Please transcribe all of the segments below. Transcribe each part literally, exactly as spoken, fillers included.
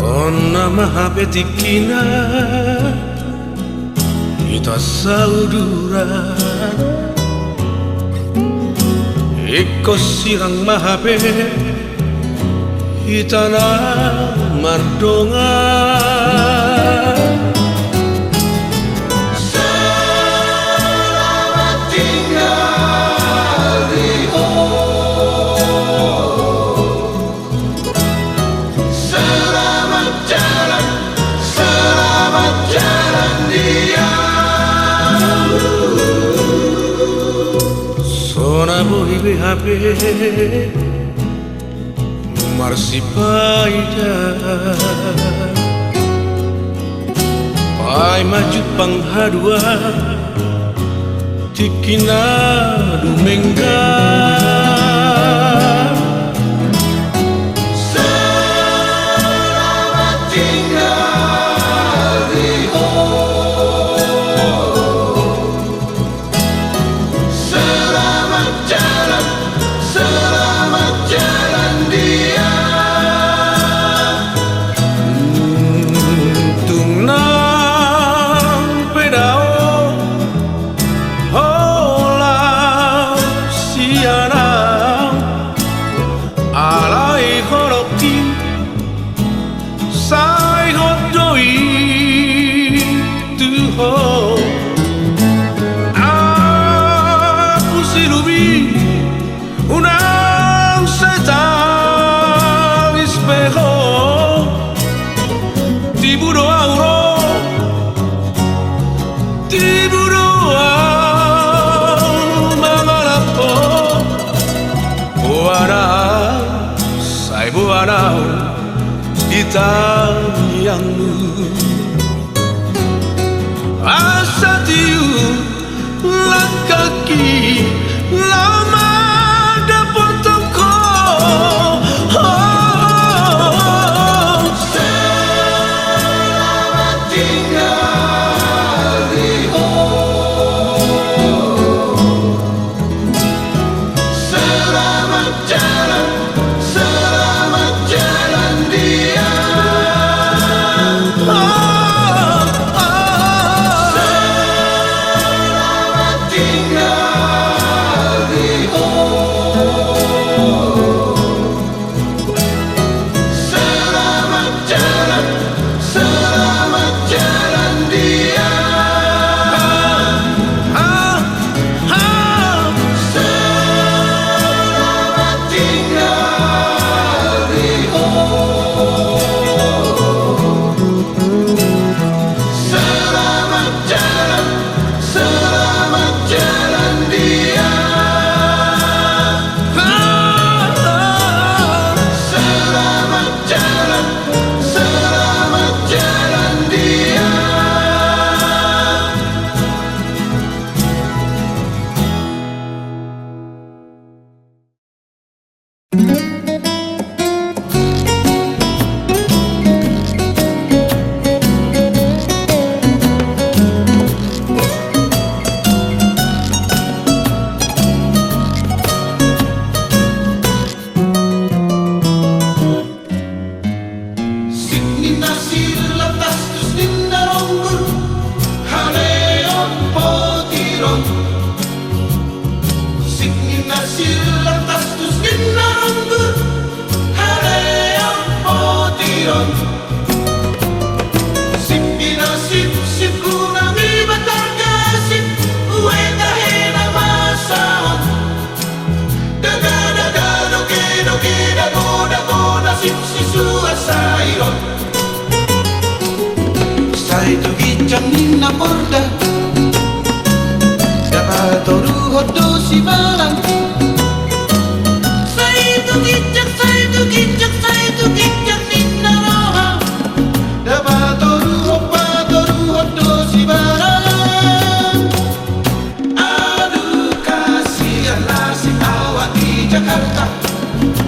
On nama hape tingkina hita sauduran, ingkon sirang ma hape hita na mardongan. Selamat tinggal di ho. Selamat jalan, selamat jalan dia. So na boi be hape marsipaida. Paima jumpang hadua tingki na dumenggan. Selamat tinggal di ho. Selamat jalan, selamat jalan dia. Tung nang pe dao holan sian au, alai holongki sai hot do i tu ho. Ahu si Lubi, unang sai tangis be ho. Tibu do ahu ro, tibu do ahu mangalap ho. Boan ahu, sai boan ahu di tangiangmu. Asa tiur langkangki laho mandapothon ho. Selamat tinggal di ho. Selamat jalan, selamat jalan dia. Selamat tinggal di ho. Selamat jalan, selamat jalan dia. Selamat tinggal di ho. Selamat jalan, selamat jalan dia. Selamat jalan, selamat jalan dia. Sip ni na sirla, tastus ni na ronggur, haleon potiron. Sip ni na sirla, tastus ni na ronggur, haleon potiron. Sip ni na sip, sip guna ni batarga sip, ue tahe na masa on. Daga, daga, doge, doge, dago, dago, na sip sisuar sairon. Sai tu ginjang ni na porda, dapatoruhon do sibalan. Sai tu ginjang, sai tu ginjang, sai tu ginjang ni na roha, dapatoruhon, patoruhon do sibalan. Aduh, kasihan nasib awak di Jakarta.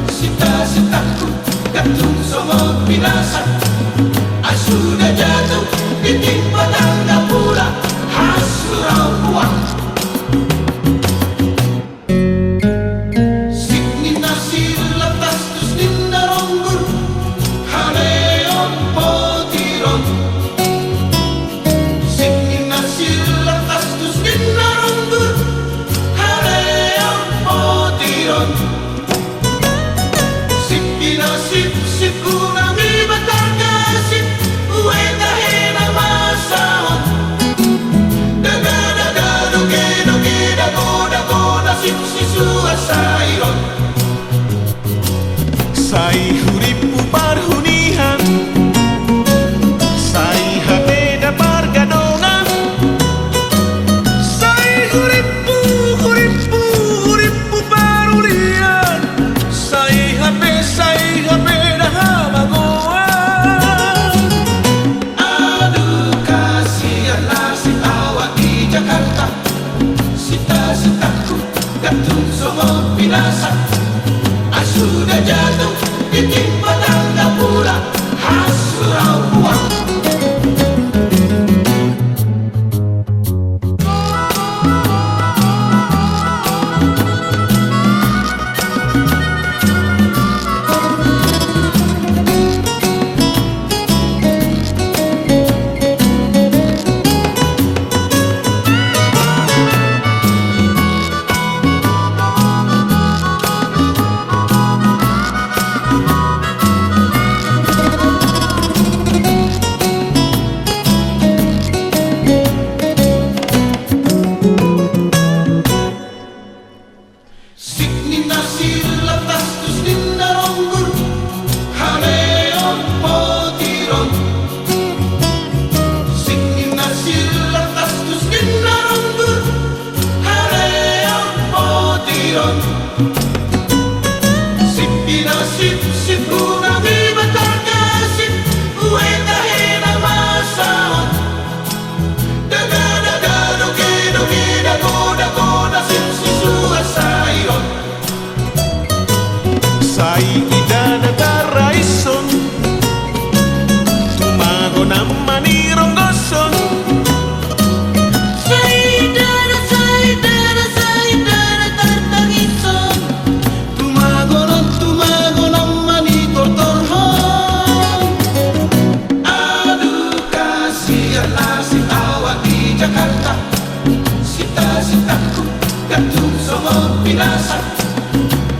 Sita-sitaku, gantung songon binasa. Ai sudah jatuh, ditimpa tangga pula, hasurau buang. Sinta-sintangku, gantung songon pinasa. Ai sudah jatuh, ditimpa tangga pula, hasurau buang. Sip ninna silap, tastus ninna ronggur, haleon potiron. Sip ninna silap, tastus ninna ronggur, haleon potiron. Sip ninna sip, sip guna mi batarga sip, ue tahe na masa on. Daga, daga, doge, doge, dago, dago, na sip sisuan sairon. Sai ida na taraison, tumagon nama ni ronggoson. Sai ida na, sai ida na, sai ida na tartangison. Tumagon on, tumagon on ma ni tortorhon. Aduh, kasihan nasib awak di Jakarta. Sinta-sintangku, gantung songon pinasa.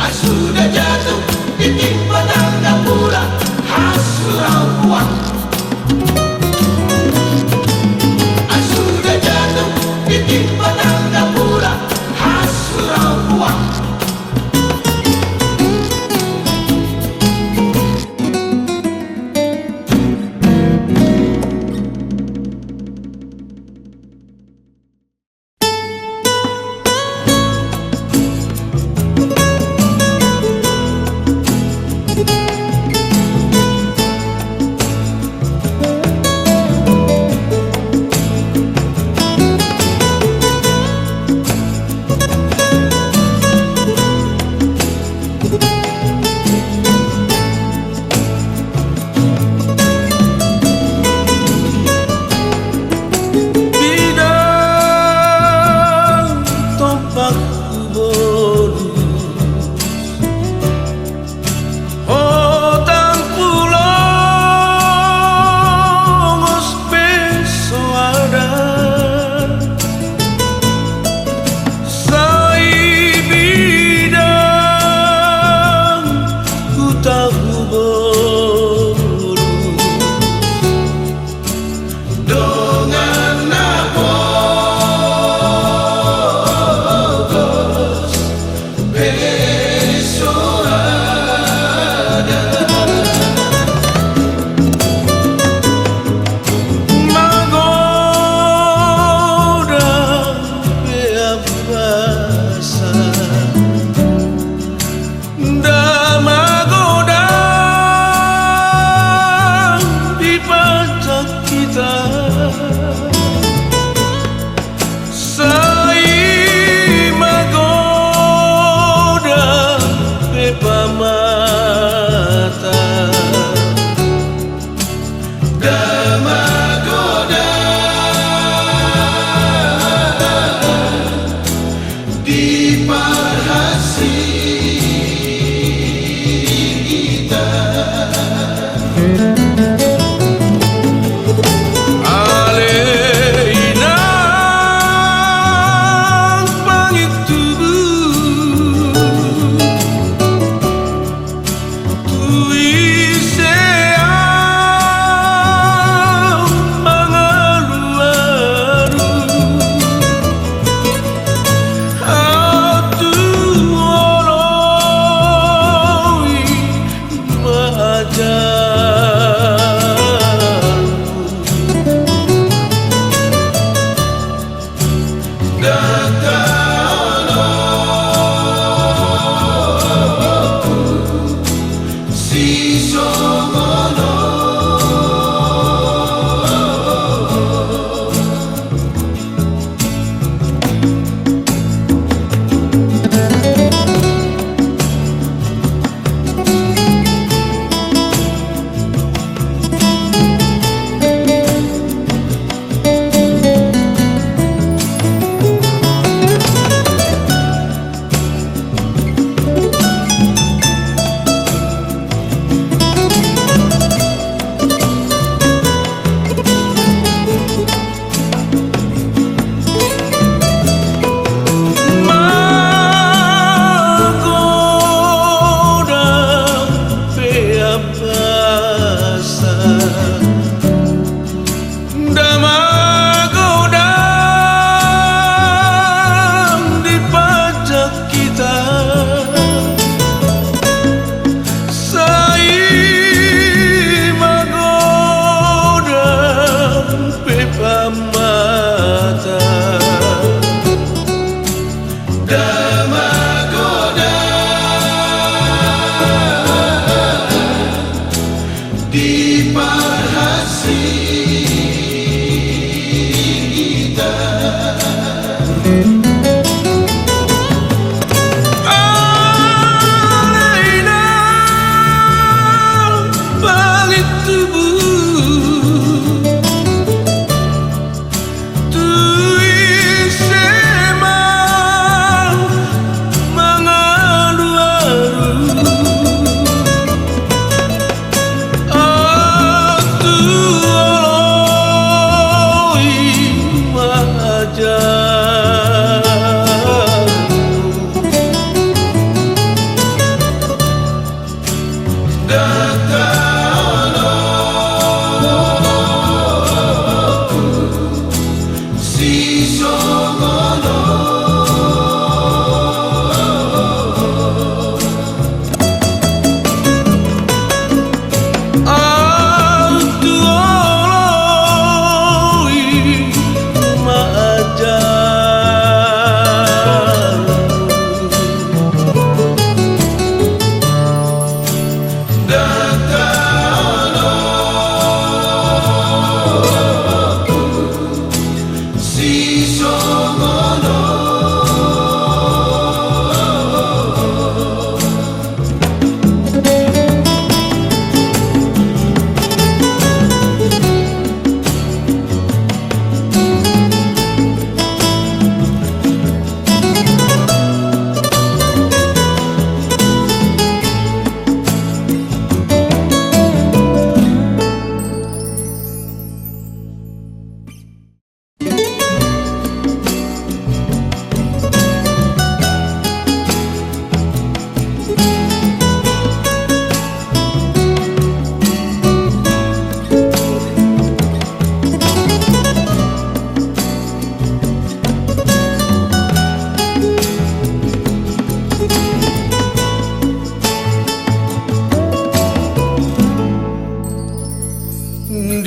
Ai sudah jatuh, ditimpa tangga pula, hasurau buang. Ai sudah jatuh, ditimpa tangga pula, hasurau buang.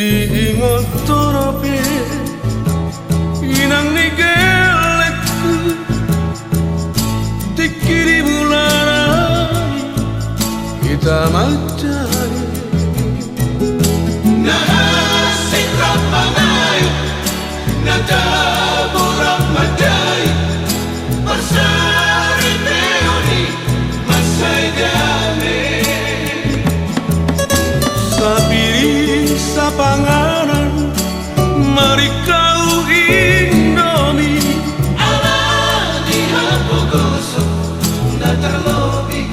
Diingot ho dope, inang ni gellengku, tingki di bulan hita manjadi. Na asing rap mangayu, na tabo rap mandai, parsaripeon i mansai dame. Sapir i sapanganan, maringkau Indomie. Ala di hapogoson na tarlobi.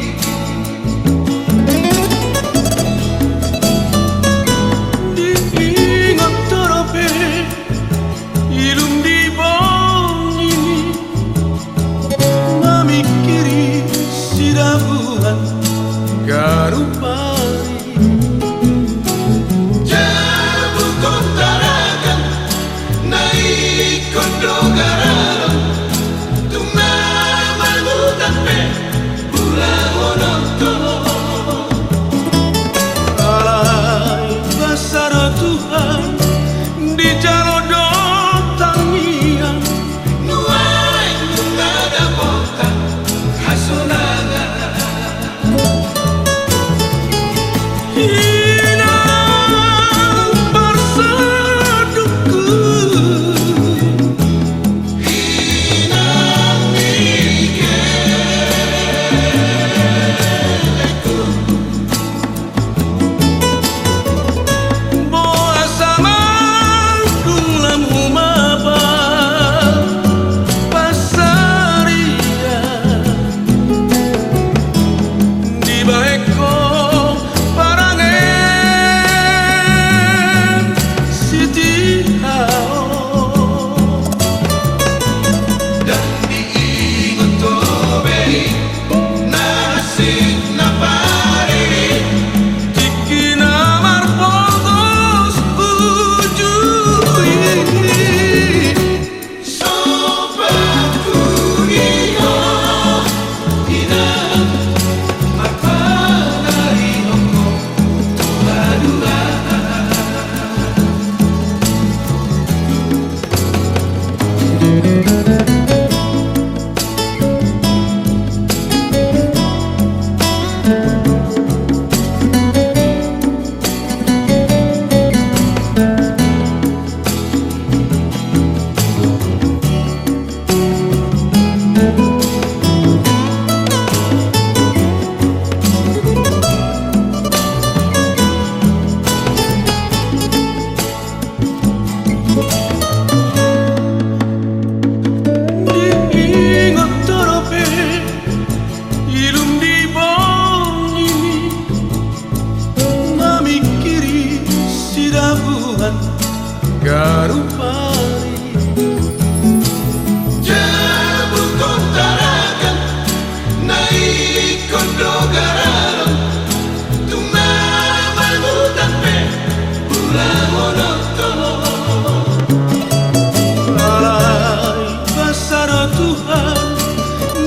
Saro Tuhan,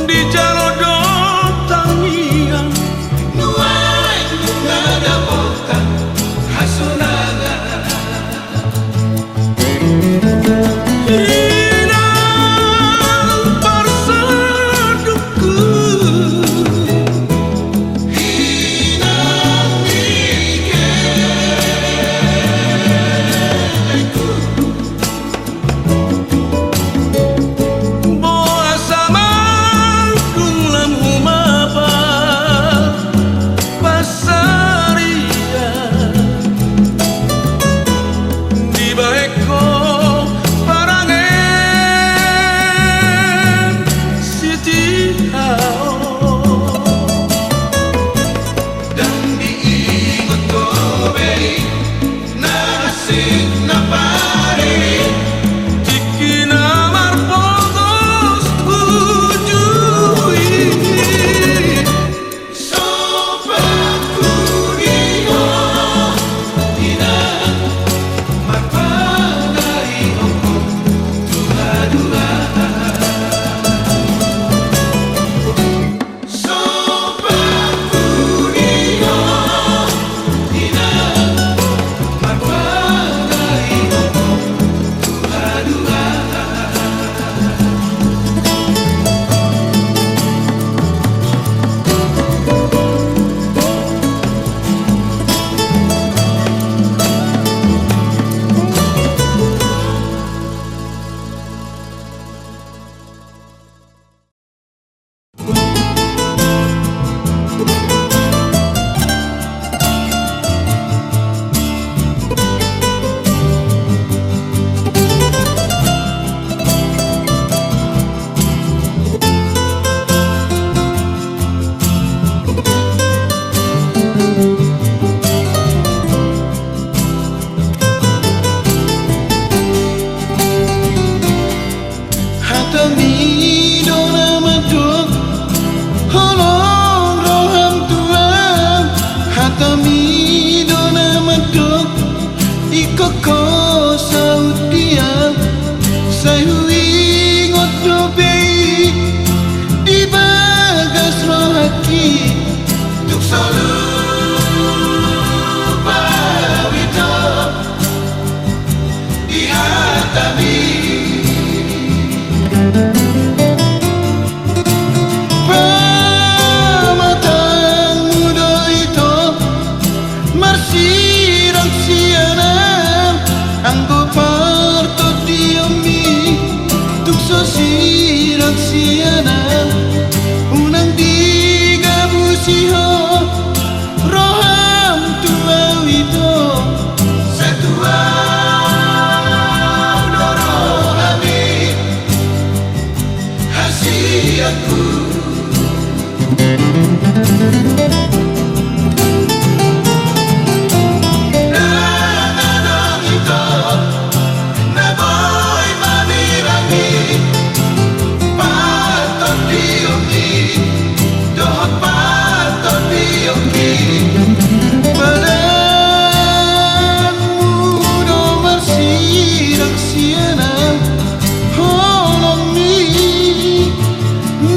dijalo do tangiang. Nuaeng nunga dapotan hasonangan. Inang parsondukku. Inang ni kelengku. Boasa mandung lam humaba pansarian, dibahen ho parange sitiha on. Ndang diingot ho be i na asing na pari, tingki na marpogos tuju i. Somba hu di ho inang, marpangaihon tu haduan. Hatami do na mandok, holong roham tu ahu. Hatami do na mandok, ingkon ho saut di ahu. Sai huingot dope i di bagas rohangki, tung so lupa ahu ito di hatami. Pamatangmu do ito marsirang sian ahu, anggo partondionmi tung so sirang sian ahu. Unang digabusi ho roham tu ahu ito. Sai tu ahu do rohami hasianku. Ndang adong ito na boi mamirangi partondionmi dohot partondionki. Padanmu do marsirang sian ahu, holongmi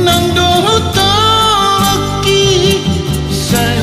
nang dohot holongki. Sai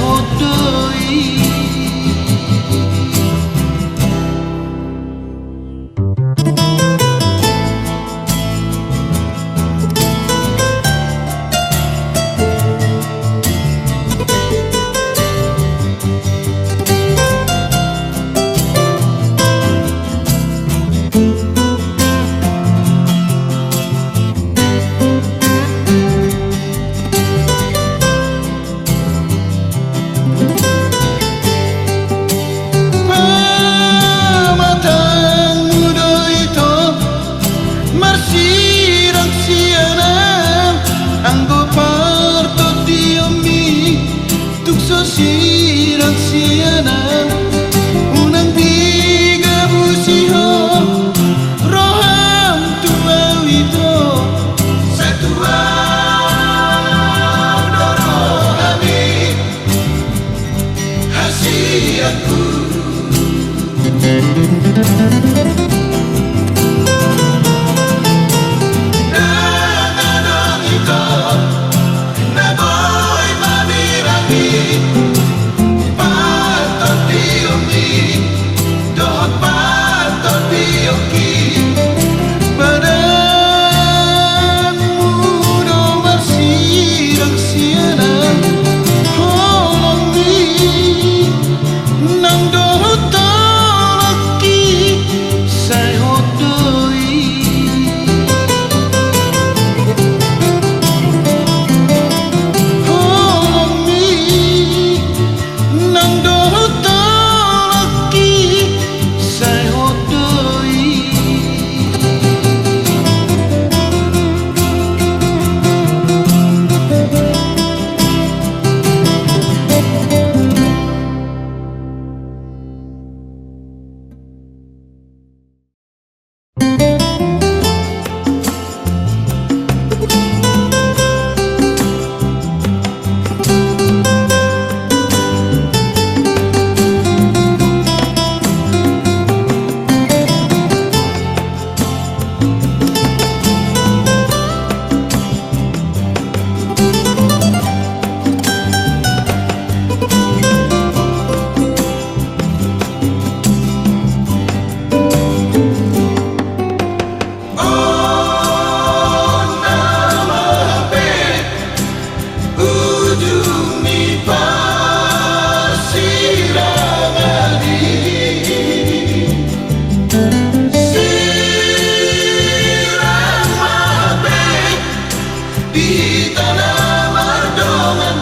Di hita na mardongan,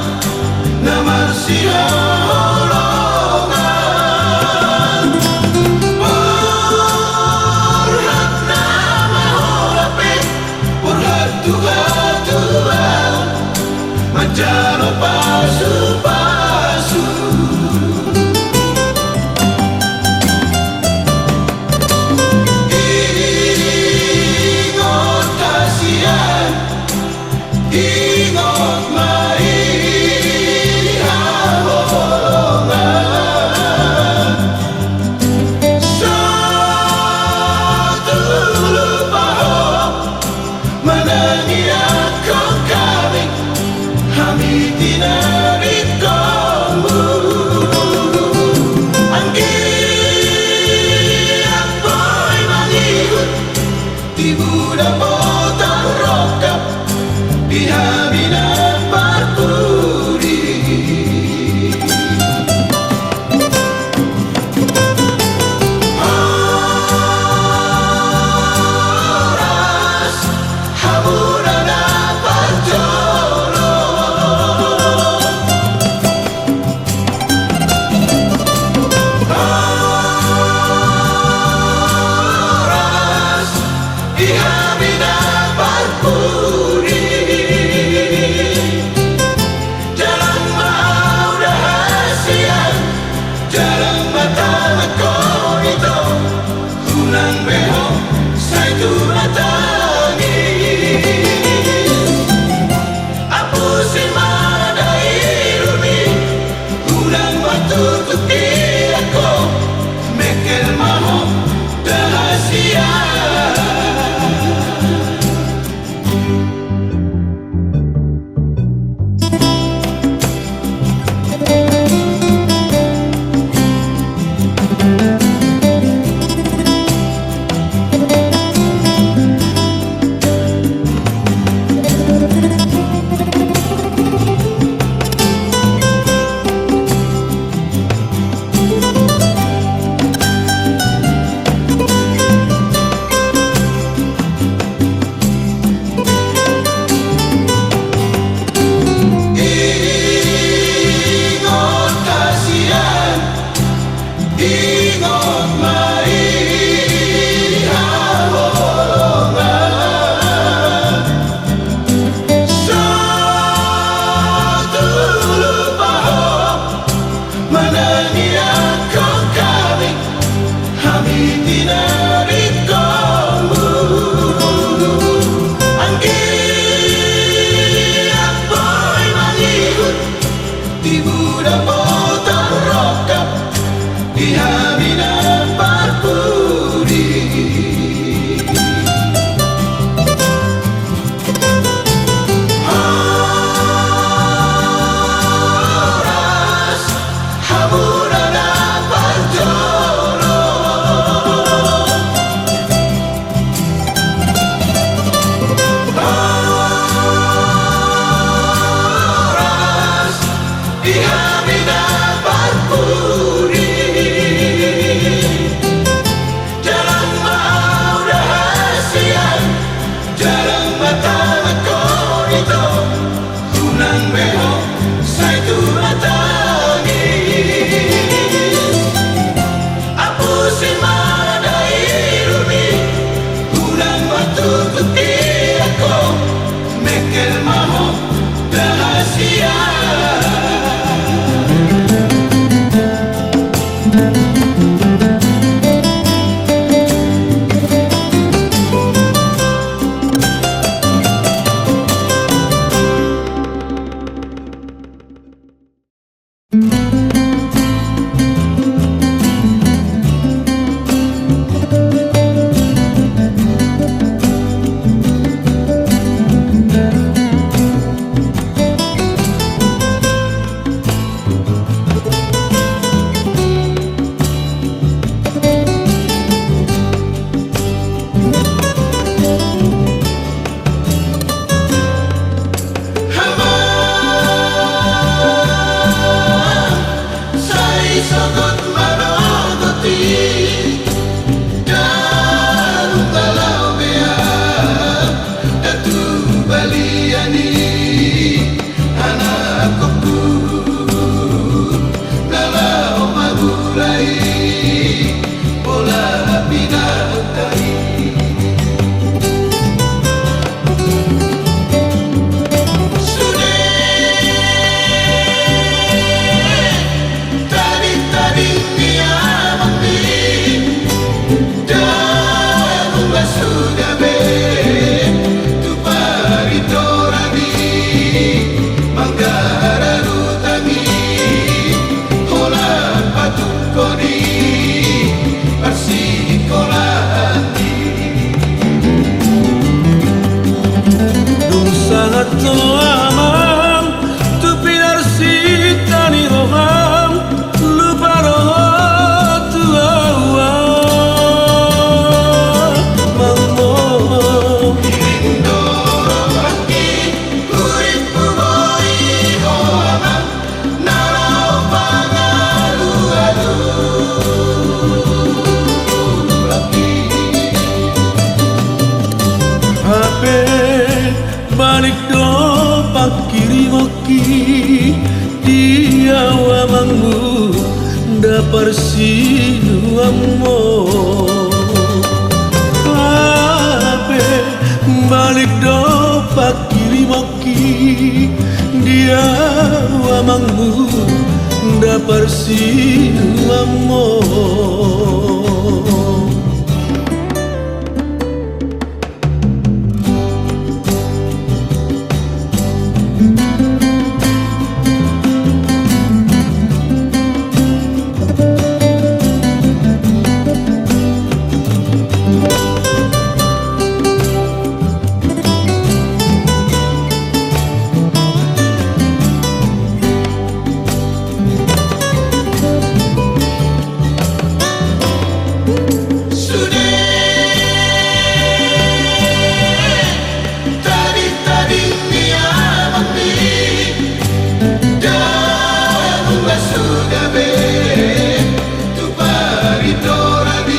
na marsihaholongan. Borhat na mahola pe, borhat tu hatuaon, manjalo pasupasu. Ingot hasian, ingot ma i haholongan. Satulup ahu manangiangkon hami, hami tinaringkonmu. Anggiat boi mangihut tibu dapotan rongkap di hami na parpudi. Horas, hamuna na parjolo. Horas, di hami na parpudi. Jalang ma uda hasian, jalang ma tangan kau ito, unang be ho sai tu na tangis. Apusi ma da irumi, unang ma tutup diangko, mengkel ma ho da hasian. Ingot hasian, ingot ma i haholongan. Satulup ahu manangiangkon hami, hami tinaringkonmu. Anggiat boi mangihut tibu dapotan rongkap di hami na parpudi. Horas, hamuna na parjolo. Horas, di hami na parpudi. Jalang ma uda hasian, jalang ma tangan kau ito, unang be ho sai tu na tangis. Apusi ma da irumi, unang ma tutup diangko, mengkel ma ho da hasian. Ni anakku na laho mangula i, pola pinatai. Sude tading-tading ni amangmi, da nunga suda be tu paritoran i, manggarar utang i, holan patungkon i parsikolaan i. Dung sahat do amang tu pinarsinta ni roham, lupa do ho tu ahu amangmu. Iring do rohangki, hurippu boi ho amang na laho pangalualuan i. Hape balik do pangkirimon ki, di ahu amangmu nda parsinuanmu. Hape balik do pangkirimon ki, di ahu amangmu nda parsinuanmu. Sude tading-tading ni amangmi, da nunga suda be tu paritoran i,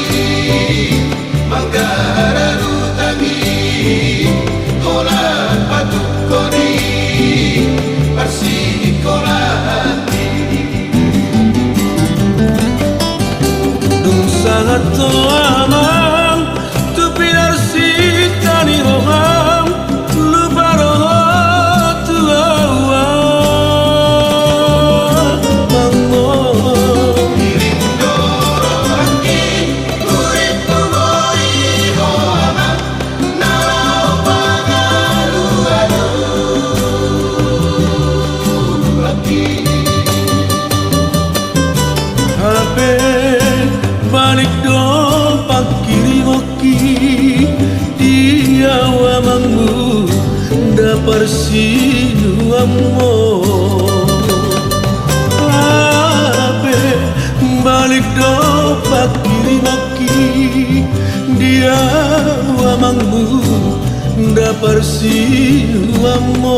manggarar utang i, holan patungkon i parsikolaan i. Dung sahat do amang tu pinarsinta ni roham, lupa do ho tu ahu amangmu. Iring do rohangki, hurippu boi ho amang na laho pangalualuan i. Hape balik do pangkirimon ki, di ahu amangmu nda parsinuanmu. Hape balik do pangkirimon ki, di ahu amangmu nda parsinuanmu.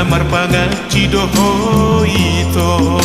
Marpangaji do ho ito.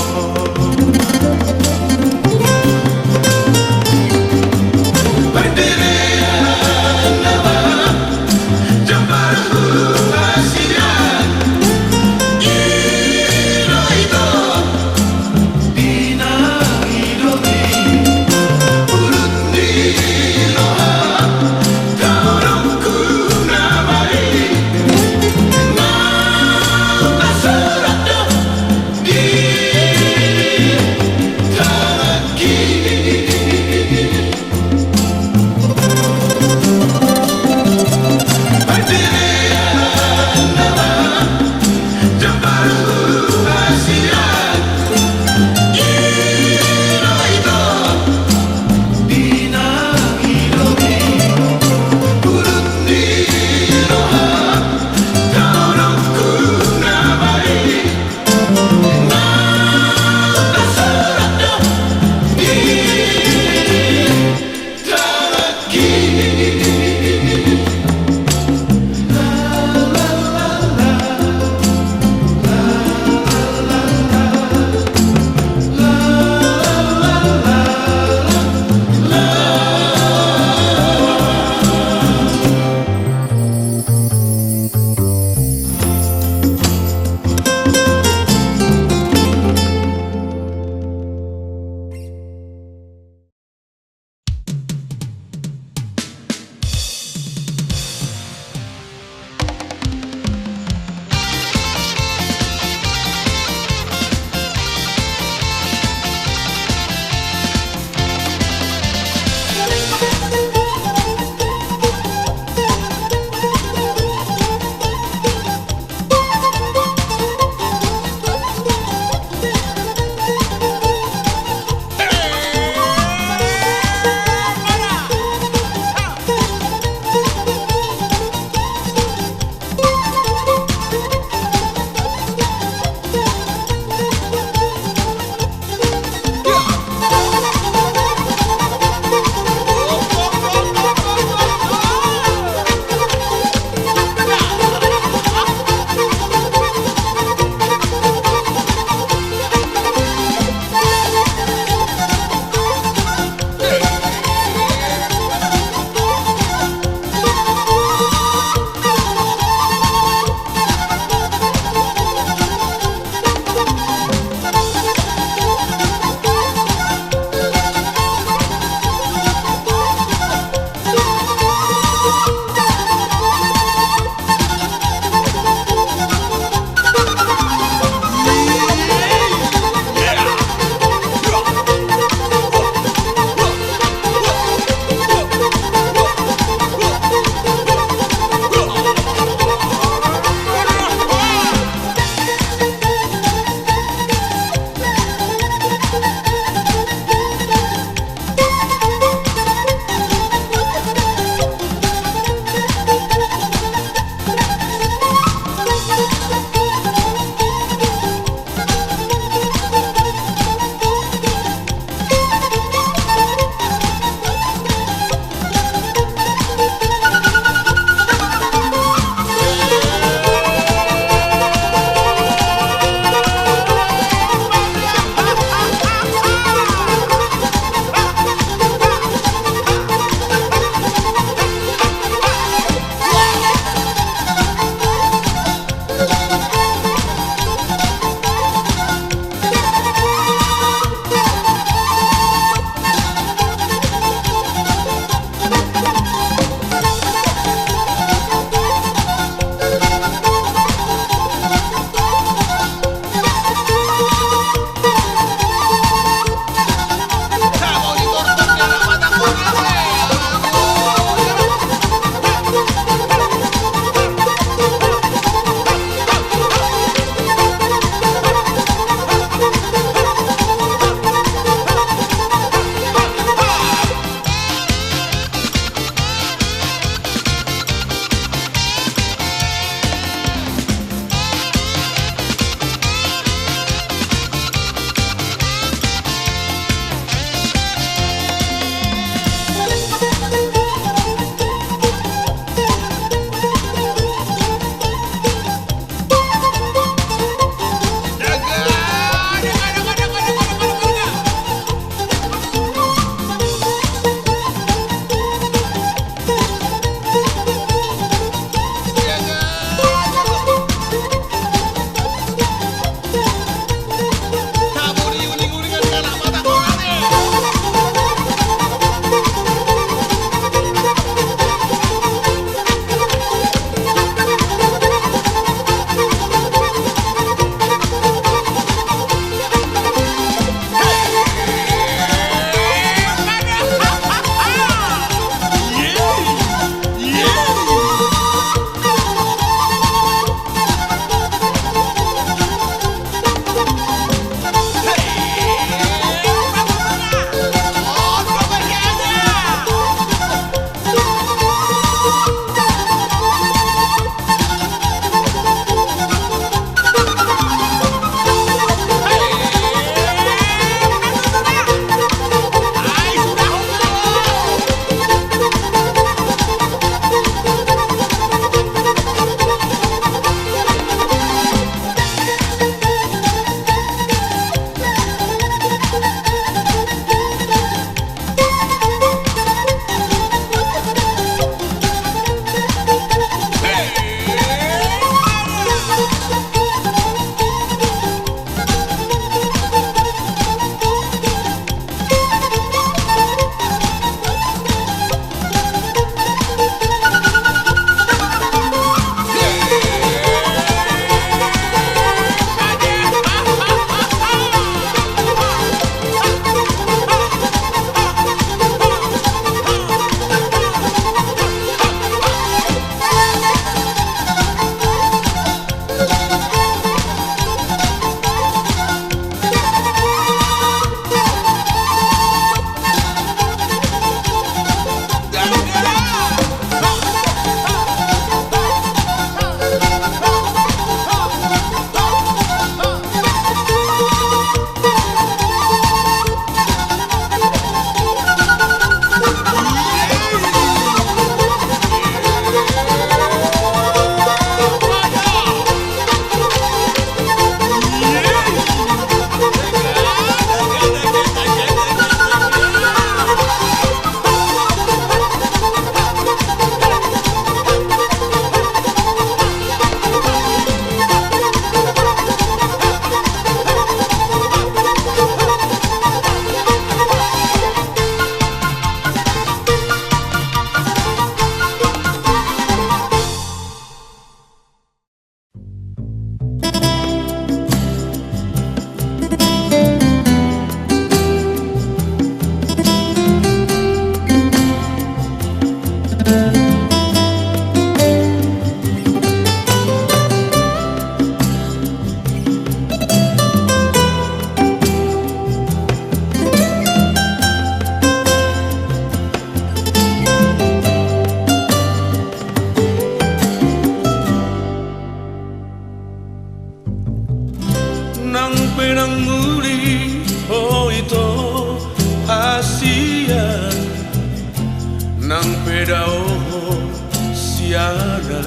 Daohon siana.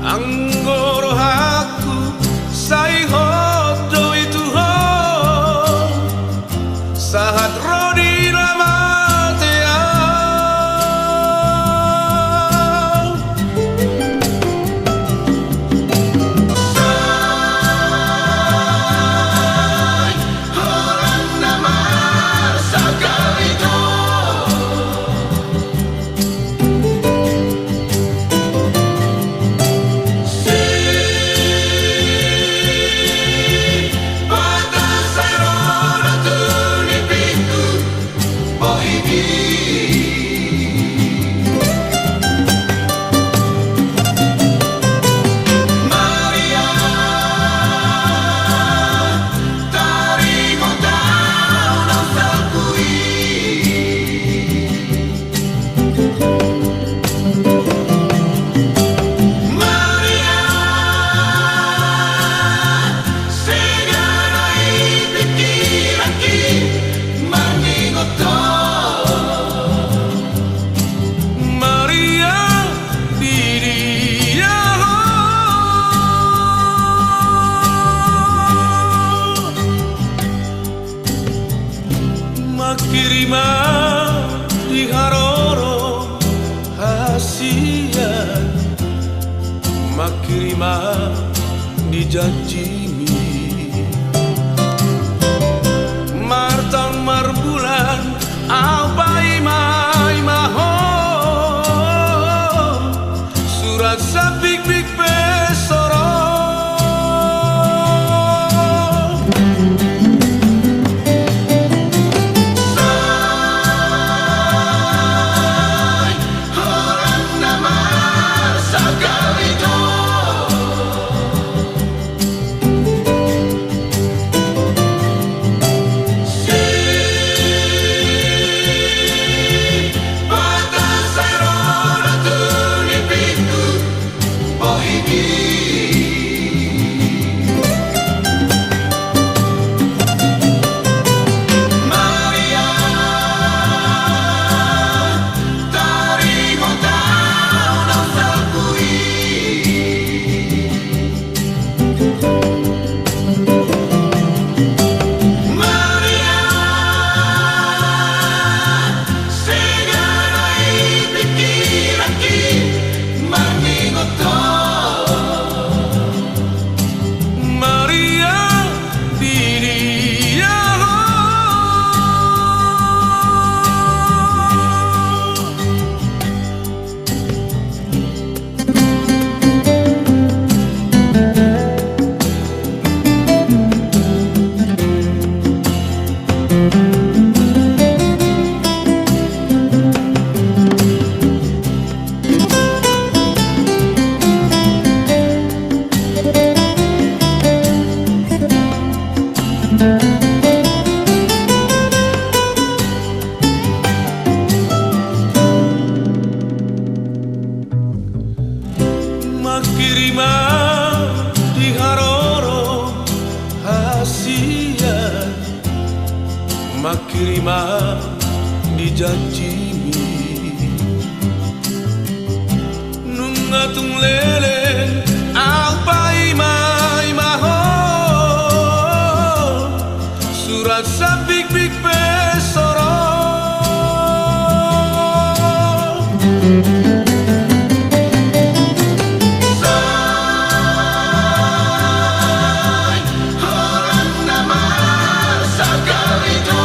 Anggo rohangku sai hot do i tu ho, sahat ro di na mate au. Sai holan na marsangkap i do. Maria, di dia ho. Manghirim ma di haroro hasian, manghirim ma di janjimi. Martaon marbulan ahu paima-ima ho, surat sapikpik pe so ro. Sai holan na marsangkap i do. Maria, di dia ho. Manghirim ma di haroro hasian, manghirim ma di janjimi. Nunga tung leleng ahu paima-ima ho, surat sapikpik pe so ro. Sai holan na marsangkap i do.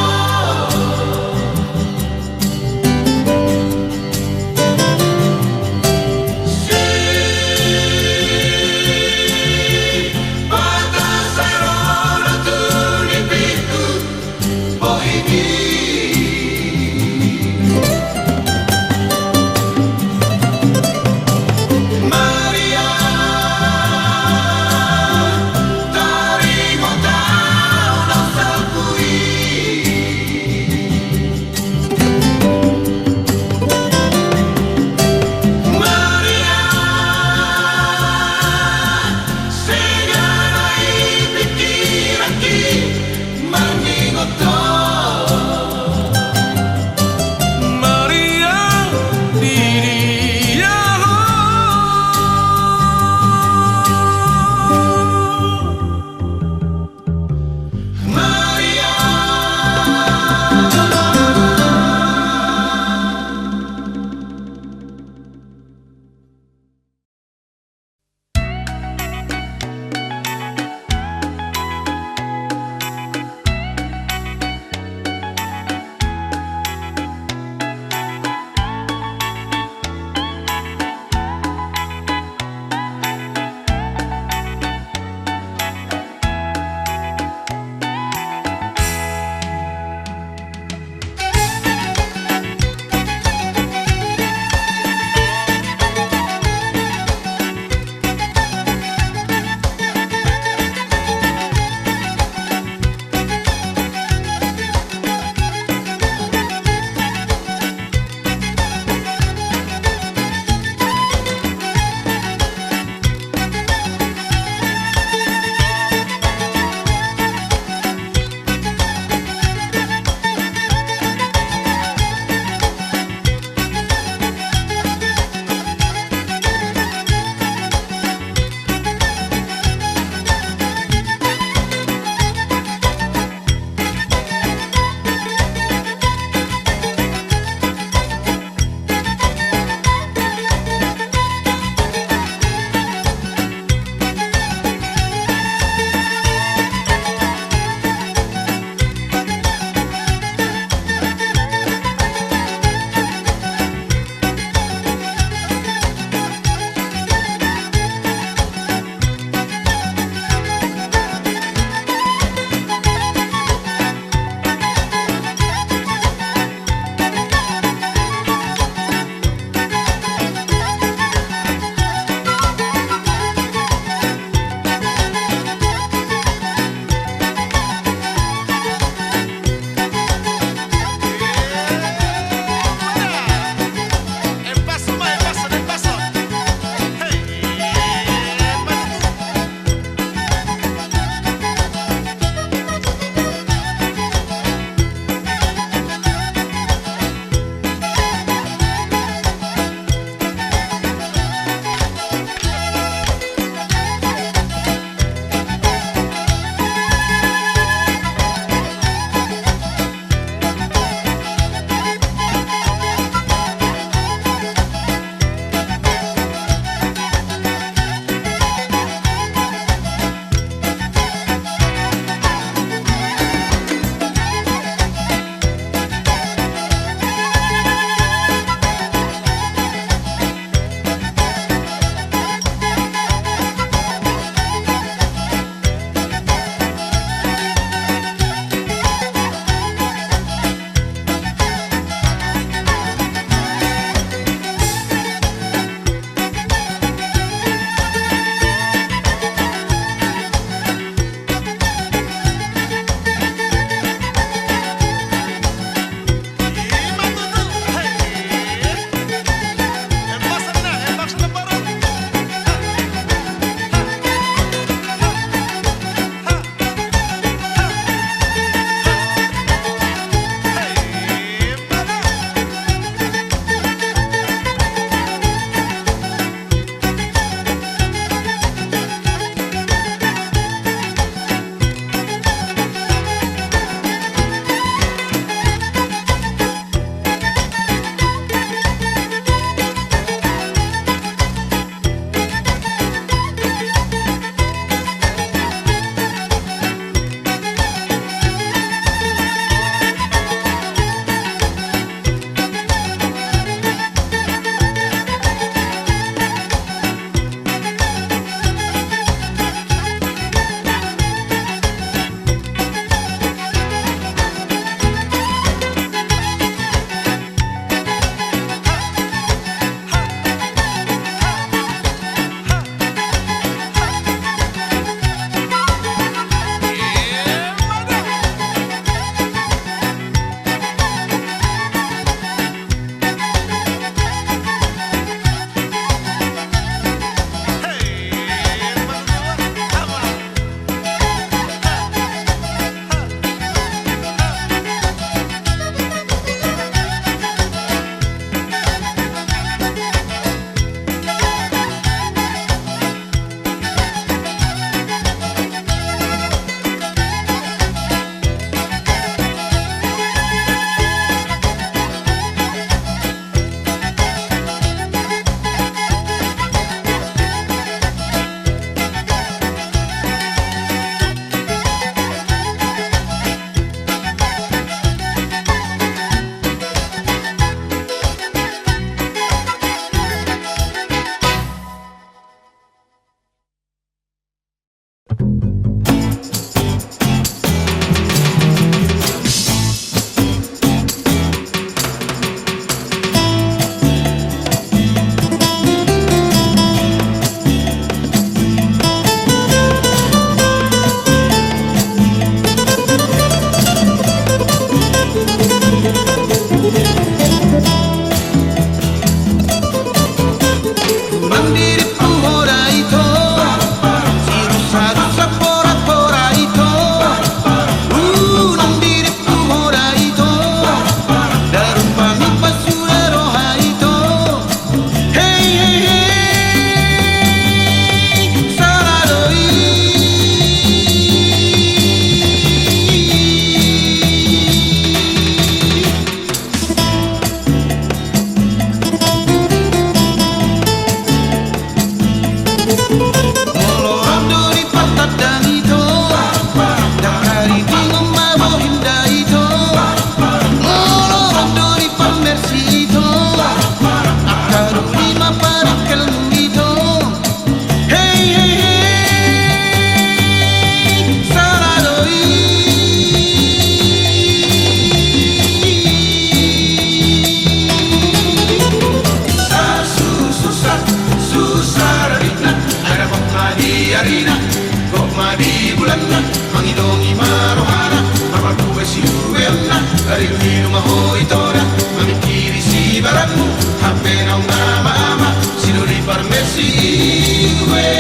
Dari uilu ma ho ito da, mamingkiri sibaranmu, hape naung ama-ama, sidoli parmersi i ue.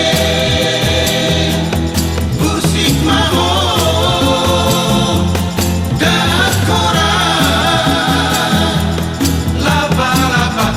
Bursik ma ho, dakora, laba-laba.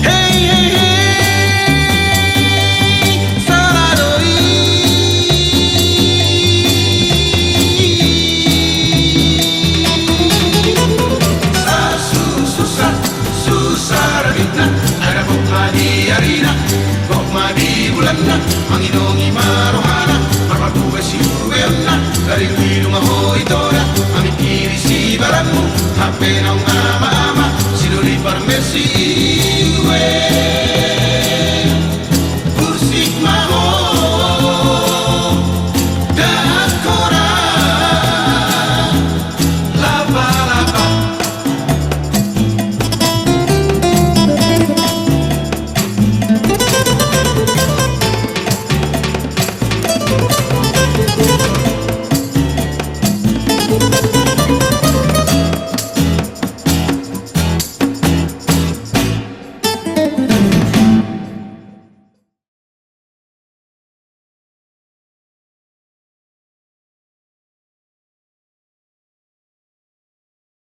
Hei, hei, hei, sala do i. Sa-, su-, susa, susa rabitna, ai ra gok ma di arina, gok ma di bulanna, manginongi ma rohana, marparbue siubeonna, dari uilu ma ho ito da, mamingkiri sibaranmu, hape naung ama-ama, sidoli parmersi i ue.